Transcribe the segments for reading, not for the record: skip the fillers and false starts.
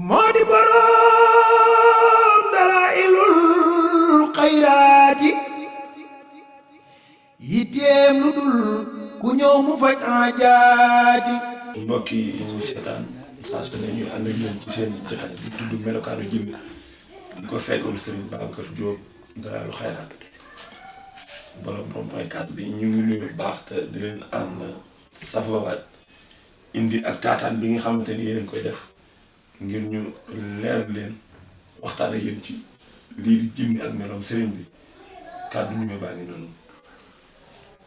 moo di boroom dalaa'ilul xayraati yitteem lu dul ku ñëw mu faj aajaati. mbokk yi ñu seetaan saa su ne ñuy ànd ak yéen ci seen jotaay bi tudd melokaanu jinne di ko feggoon Serigne Babacar Diop Dalaalu Xayraat borom rond-point 4 bi ñu ngi nuyu bu baax te di leen ànd safoowaat indi ak taataan bi nga xamante ni yéen koy def ngir ñu leer leen waxtaan ak yéen ci lii di jinne ak meloom Serigne bi kàddu ñu baa ngi noonu.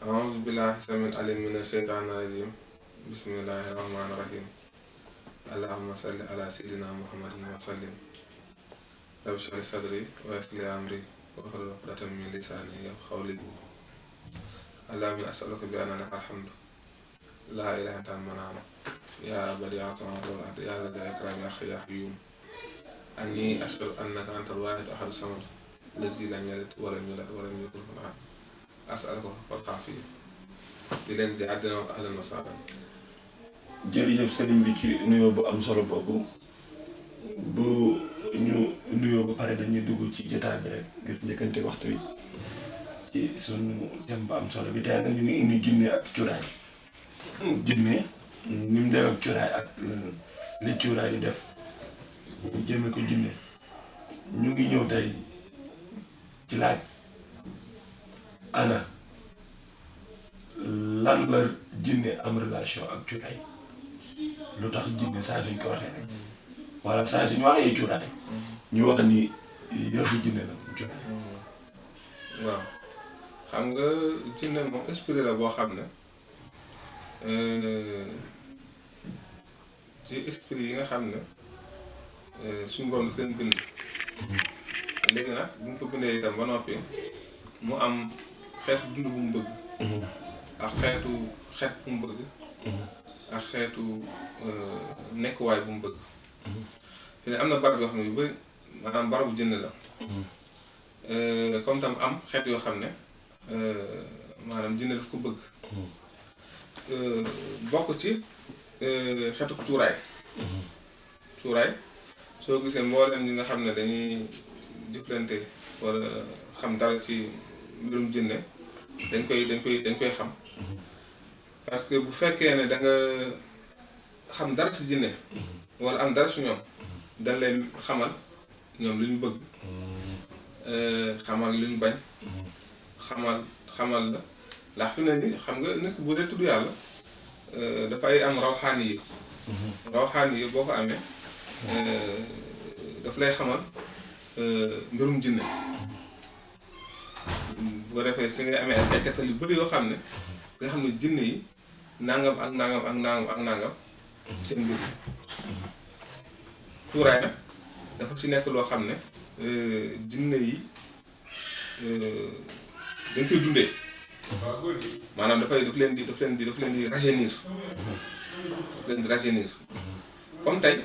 a'uuzu billaahi samiil aliim mina sheytaani rajiim bismillaahi rahmaani rahiim allahumma salli ala sayyidina muhammadin wa sallim rabbi shrah li sadri wa yassir li amri wahlul uqdatan min lisaani yafqahu qawli allahumma as'aluka bi anna laka alhamdu laa ilaaha illa anta al-mannaan yaa badii'a as-samaawaati wal ardi yaa zal ikraami yaa hayyu yaa qayyuum annii ashhadu annaka anta al-waahid ahadu samad allazii lam yalid wa lam yuulad wa lam yakun lahu kufuwan ahad as'aluka al-afwa di leen ziar dina wax ahlan wa sahlan. jërëjëf sëriñ bi ci nuyoo bu am solo boobu bu ñu nuyoo ba pare dañuy dugg ci jotaay bi rek ngir njëkkante waxtu wi ci sunu thème bu am solo bi tey nag ñu ngi indi jinne ak cuuraay. jinne ni mu def ak cuuraay ak li cuuraay di def jëme ko jinne ñu ngi ñëw tey ci laaj ana lan la jinne am relation ak cuuraay lu tax jinne saa suñ ko waxee rek wala saa suñ waxee cuuraay ñu wax ni yëfu jinne la cuuraay. waaw xam nga jinne moom esprit la boo xam ne ci esprit yi nga xam ne suñu borom dafa leen bind. léegi nag bu ñu ko bindee itam ba noppi mu am xeetu dund bu mu bëgg. ak xeetu xeet bu mu bëgg. ak xeetu nekkuwaay bu mu bëgg. fi ne am na barab yoo xam ne yu bëri maanaam barabu jinne la. comme tam am xeet yoo xam ne maanaam jinne daf ko bëgg. bokk ci xeetu cuuraay. cuuraay soo gisee mbooleem ñi nga xam ne dañuy jëflante wala xam dara ci mbirum jinne dañ koy xam. parce que bu fekkee ne da nga xam dara ci jinne wala am dara ci ñoom dañ leen xamal ñoom lu ñu bëgg. xamal lu ñu bañ. xamal la ndax fi ne ni xam nga nit bu dee tudd yàlla dafay am rawxaani yi. rawxaani yi boo ko amee daf lay xamal mbirum jinne bu ko defee si ngay amee ay tegtal yu bëri yoo xam ne nga xam ne jinne yi nangam ak nangam ak nangam ak nangam seen mbir cuuraay nag dafa ci nekk loo xam ne jinne yi dañ koy dundee maanaam daf leen di rajeunir comme tey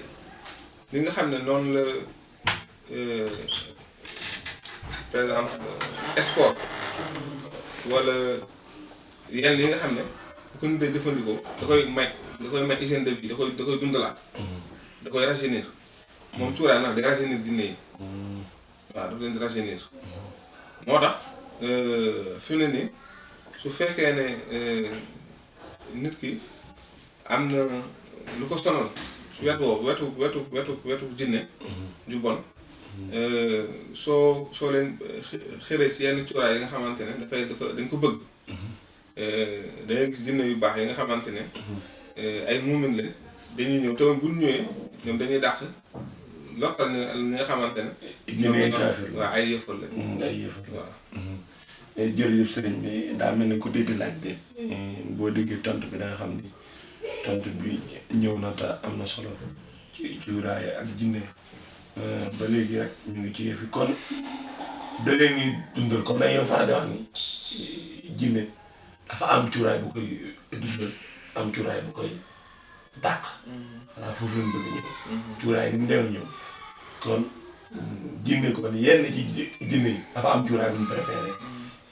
li nga xam ne noonu la par exemple sport wala yenn yi nga xam ne bu ko nit dee jëfandikoo da koy may hygiène de vie da koy dundalaat da koy rajeunir moom cuuraay nag day rajeunir jinne yi waaw daf leen di rajeunir moo tax fi mu ne nii su fekkee ne nit ki am na lu ko sonal su wetu jinne ju bon soo leen xëree ci yenn cuuraay yi nga xamante ne dañ ko bëgg dangay gis jinne yu baax yi nga xamante ne ay muumin lañ dañuy ñëw te bu ñu ñëwee ñoom dañuy dàq lottal ñi nga xamante ne ñoom waaw ay yëfal la ay yëfal waaw jërëjëf sëriñ bi daa mel ne ku dégg laaj bi boo déggee tontu bi da nga xam ni tontu bi ñëw na te am na solo ci cuuraay ak jinne ba léegi rek ñu ngi ci yëfi kon da leen ni dundal comme dañoo faral di wax ni jinne dafa am cuuraay bu koy dundal am cuuraay bu koy dàq. xanaa foofu lañ bëgg ñëw. cuuraay ni mu demee ñëw kon jinne kon yenn ci jinne yi dafa am cuuraay bu ñu préféré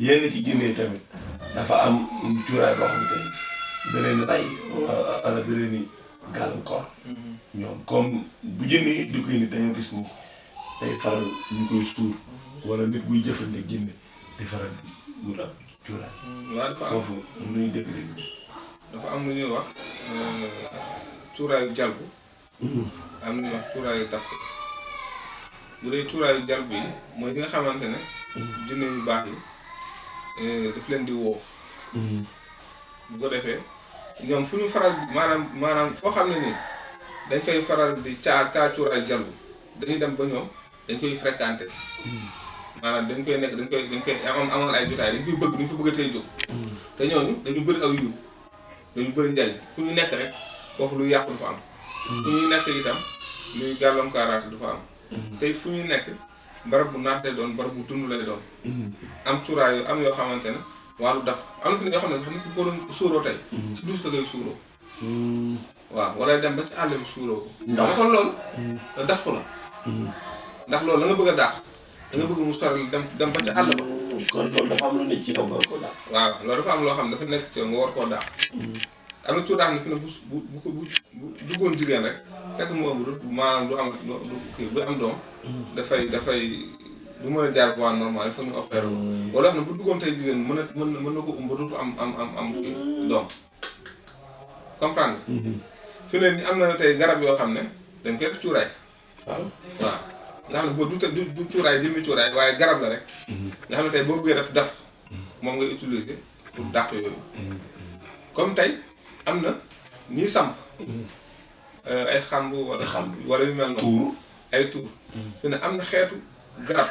yenn ci jinne yi tamit dafa am cuuraay boo xamante ni da leen rey wala da leen gàllankoor. ñoom comme bu jëndee di koy nit dañoo gis ni day faral ñu koy suur wala nit buy jëfandikoo jinne di faral di wut ab cuuraay. waaw dafa am foofu nuy dégg-dégg. dafa am lu ñuy wax cuuraayu jalbu. am lu ñuy wax cuuraayu taf. bu dee cuuraayu jalbu yi mooy li nga xamante ne. jinne yu baax yi daf leen di woo. bu ko defee ñoom fu ñu faral maanaam foo xam ne nii dañ fay faral di caa cuuraayu jalbu dañuy dem ba ñoom dañ koy fréquenter. maanaam dañ koy amoon ay jotaay dañ koy bëgg duñ fa bëgg a tey jóg. te ñooñu dañu bëri aw yiw dañu bëri njariñ fu ñu nekk rek foofu lu yàqu du fa am. fu ñuy nekk itam luy gàllankoораate du fa am. te fu ñuy nekk barab bu naat lay doon barab bu dund lay doon. am cuuraay yu am yoo xamante ne wàllu daf am na fi ne yoo xam ne sax nit ko doon suuroo tey. ci duus la koy suuroo. waaw wala dem ba ci àll bi suuroo ko. ndax kon loolu. daf ko la. ndax loolu la nga bëgg a daax da nga bëgg mu sori dem ba ca àll ba. kon loolu dafa am lu ne ci yow nga war koo daax. waaw loolu dafa am loo xam ne dafa nekk ci yow nga war koo daax. am na cuuraax ne fi ne bu duggoon jigéen rek fekk mu ëmb maanaam du am kii bu am doom. dafay du mën a jaar voie normale il faut ñu opéré ko. wala wax ne bu duggoon tey jigéen mën na ko ëmb dootu am kii doom comprendre fi ne ni am na tey garab yoo xam ne dañ koy def cuuraay. waaw. nga xam ne boo du cuuraay jëmmi cuuraay waaye garab la rek. nga xam ne tey boo bëggee daf moom ngay utiliser pour dàq yooyu. comme tey am na ñuy samp. ay xamb wala yu mel noonu. tuur ay tuur. fi ne am na xeetu garab.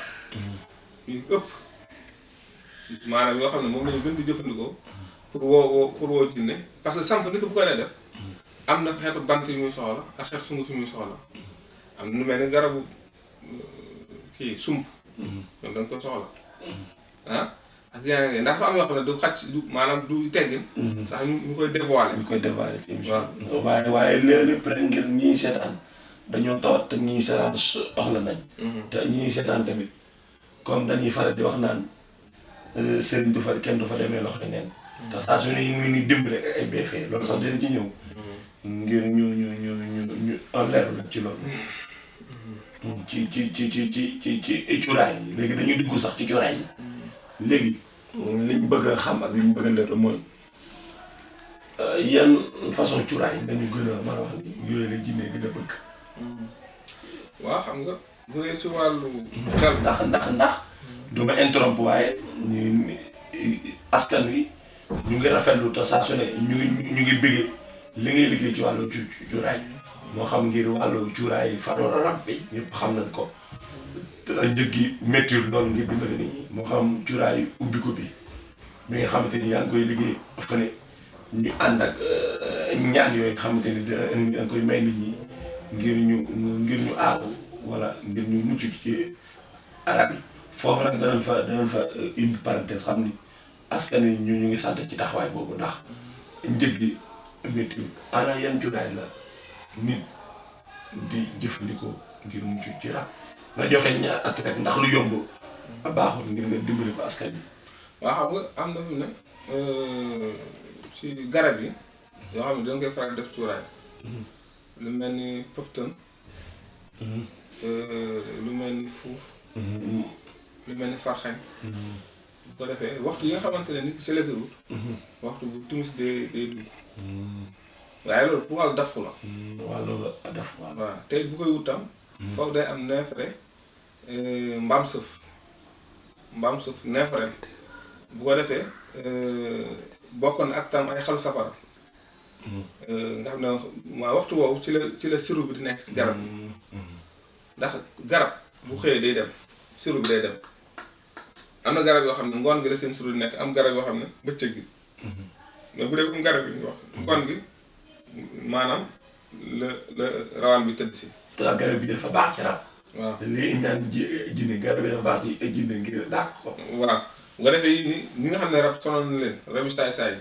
yu ëpp maanaam yoo xam ne moom la ñu gën di jëfandikoo. pour woo jinne parce que samp nit bu ko nee def. am na xeetu bant yu muy soxla ak xeetu sunguf yu muy soxla. am na lu mel ni garabu kii sump. ñoom da nga koy soxla. ak yeneen ndax dafa am yoo xam ne du xàcc du maanaam du teggin. sax ñu koy dévoiler. ñu koy dévoiler ci émission bi. waaye léeg-léeg rek ngir ñii seetaan dañoo tawat te ñii seetaan soxla nañ. te ñii seetaan tamit comme dañuy faral di wax naan sëriñ du fa kenn du fa demee loxo neen. te saa su ne ñu ngi dimbali ak ay bienfait loolu sax dina ci ñëw. ngir ñu leeru nag ci loolu. ci cuuraay yi léegi dañuy dugg sax ci cuuraay yi. léegi liñ bëgg a xam ak liñ bëgg a leer mooy yan façon cuuraay yi dañu gën a mën a wax ni yooyu la jinne gën a bëgg. waaw xam nga bu dee ci wàllu. jal ndax du ma interrompre waaye askan wi ñu ngi rafetlu te saa su ne ñu ngi bëggee li ngay liggéey ci wàllu cuuraay moo xam ngir wàllu cuuraay fadoor rab bi ñëpp xam nañ ko. te njëg gi métti loolu ngir dimbali nit ñi moo xam cuuraayu ubbi ko bi mi nga xamante ni yaa ngi koy liggéey fa ne ñu ànd ak ñaan yooyu xamante ni da koy may nit ñi ngir ñu aaru wala ngir ñu mucc ci arab yi foofu nag danañ fa une parenthèse xam ni askan wi ñu ngi sant ci taxawaay boobu ndax njëg gi métti ana yan cuuraay la nit di jëfandikoo ngir mucc ci rab. nga joxe at rek ndax lu yomb baaxul ngir nga dimbali ko askan bi. waaw xam nga am na fi ne ci garab yi yoo xam ne dañ koy faral def cuuraay. lu mel ni pëftan. lu mel ni fuuf. lu mel ni farxañ. bu ko defee waxtu yi nga xamante ne nit ki ci la koy wut. waxtu bu timis day dugg. waaye loolu pour wàllu daf la. wàllu daf waaw. waaw tey bu koy wut tam. foofu day am neefere mbaam sëf neefere bu ko defee bokkoon ak tam ay xalu safara nga xam ne maa waxtu woowu ci la siru bi di nekk ci garab ndax garab bu xëyee day dem siru bi day dem am na garab yoo xam ne ngoon gi la seen siru di nekk am garab yoo xam ne bëccëg gi mais bu dee comme garab yi ñu wax ngoon gi maanaam la rawaan bi tëdd si. te garab bi dafa baax ci rab. waaw lii ñaan jinne garab bi dafa baax ci jinne ngir dàq ko. waaw bu ko defee yi ni nga xam ne rab sonal na leen rabi saay-saay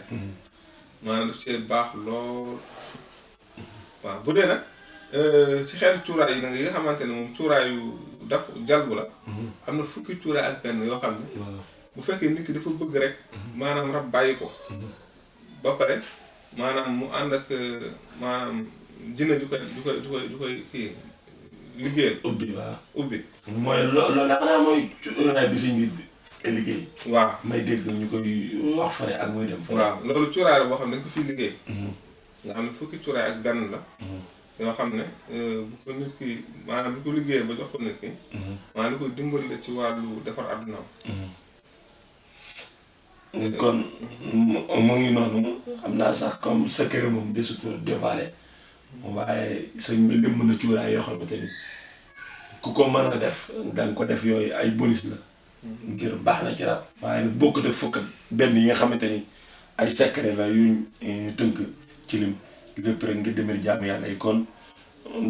maanaam daf cee baax lool. waaw bu dee nag ci xeetu cuuraay yi nag yi nga xamante ne moom cuuraayu daf jalbu la. am na fukki cuuraay ak benn yoo xam ne. bu fekkee nit ki dafa bëgg rek. maanaam rab bàyyi ko. ba pare maanaam mu ànd ak maanaam jinne ju koy kii liggéeyal. ubbi waaw ubbi. mooy loolu nag xanaa mooy cuuraay bi sëñ bi liggéey. waaw may dégg ñu koy wax fane ak muy dem. waaw loolu cuuraay la boo xam ne dañ ko fiy liggéey. nga xam ne fukki cuuraay ak benn la. yoo xam ne bu ko nit ki maanaam bu ko liggéeyee ba jox ko nit ki. maanaam li koy dimbali la ci wàllu defar àddunaam. kon mu ngi noonu xam naa sax comme secret moom desu ko dévoilé waaye sëñ bi lim mën a cuuraay yoo xamante ni ku ko mën a def danga ko def yooyu ay bonus la. ngir baax na ci rab. waaye nag bokk def fukk benn yi nga xamante ni ay secret la yuñ tënk ci lim lépp rek ngir demee jaamu yàlla yi kon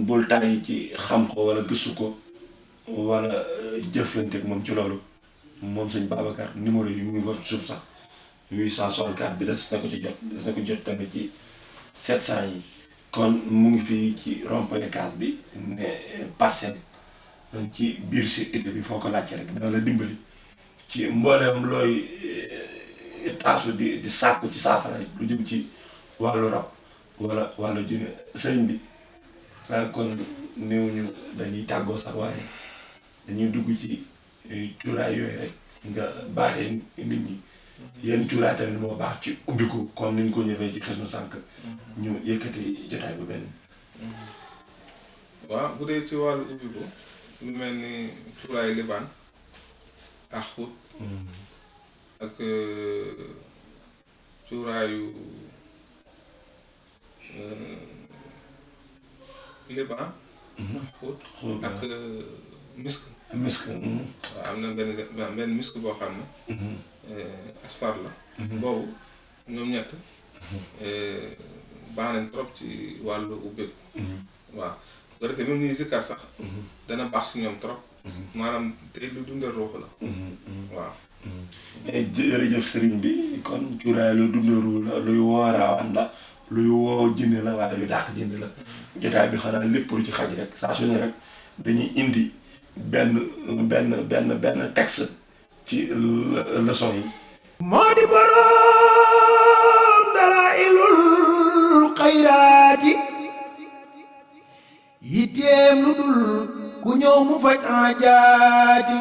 bul tàyyi ci xam ko wala gëstu ko wala jëflanteeg moom ci loolu moom sëñ Babacar numéro yi mu ngi war suuf sax 864 bi des na ko ci jot des na ko jot tamit ci 700 yi kon mu ngi fii ci rond-point Case bi ne Parcelles ci biir cité bi foo ko laajte rek dana la dimbali ci mboolem looy taasu di sàkku ci saafara lu jëm ci wàllu rab wala wàllu junne sëñ bi kon néew ñu dañuy tàggoo sax waaye dañuy dugg ci cuuraay yooyu rek nga baaxee nit ñi yenn cuuraay tamit moo baax ci ubbiku comme ni ñu ko ñëwee ci xes nu sànq ñu yëkkati jotaay bu benn. waaw bu dee ci wàllu ubbiku lu mel ni cuuraay libaan ak xut ak cuuraayu liban xut ak misk. waaw am na benn misk boo xam ne asfar la. boobu ñoom ñett baax nañ trop ci wàllu ubbeeku. waaw bu ko defee même ñuy zikkar sax dana baax si ñoom trop. maanaam tey lu dundal ruux la. waaw. jërëjëf sëriñ bi kon cuuraay lu dundal ruux la luy wooraawaan la luy woo jinne la waaye lu dàq jinne la jotaay bi xanaa lépp lu ci xaj rek saa su ne rek dañuy indi benn texte ci leçon yi. moo di boroom dalaa'ilul xayraati yitteem lu dul ku ñëw mu faj aajaati